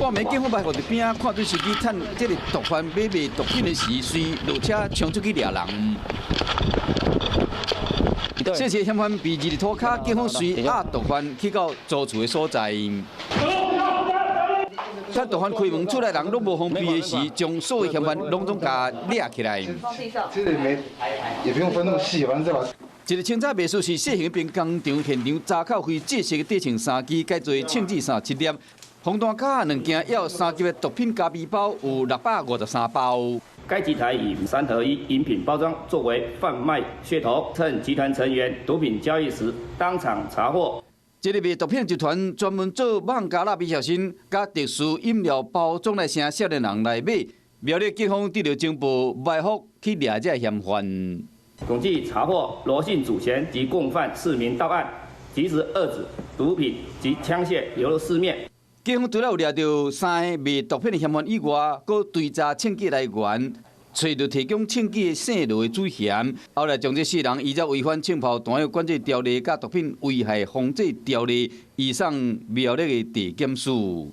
半暝警方埋伏佇邊仔，看準時機，趁這个毒販買賣毒品的時，隨落車衝出去掠人。這起嫌犯被貳佇塗跤，警方隨押毒販去到租厝的所在。趁毒販開門厝內人攏無防備的時，將所有嫌犯攏總共掠起來。這個沒，也不用分那麼細，反正這把。一个清早袂輸是細型兵工廠現場查扣非正式的短穿三支，改做銃子37粒，防彈跤兩件，還有三級的毒品咖啡包有653包。該集團以三合一飲品包裝作為販賣噱頭，趁集團成員毒品交易時當場查獲。這个賣毒品集團專門做孟加拉筆小新，佮特殊飲料包裝來請少年人來買。苗栗警方得著情報，埋伏去掠這嫌犯。共計查獲羅姓主嫌及共犯四名到案，及時遏止毒品及槍械流入市面。警方除了有掠著三个賣毒品的嫌犯以外，閣追查槍支來源，揣著提供槍支的姓羅的主嫌。後來將這四人依照違反槍炮彈藥管制條例佮毒品危害防制條例，移送苗栗的地檢署。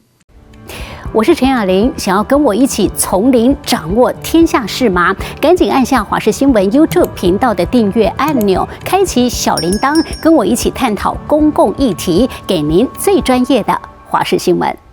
我是陳雅玲，想要跟我一起從零掌握天下事嗎？趕緊按下華視新聞 YouTube 頻道的訂閱按鈕，開啟小鈴鐺，跟我一起探討公共議題，給您最專業的華視新聞。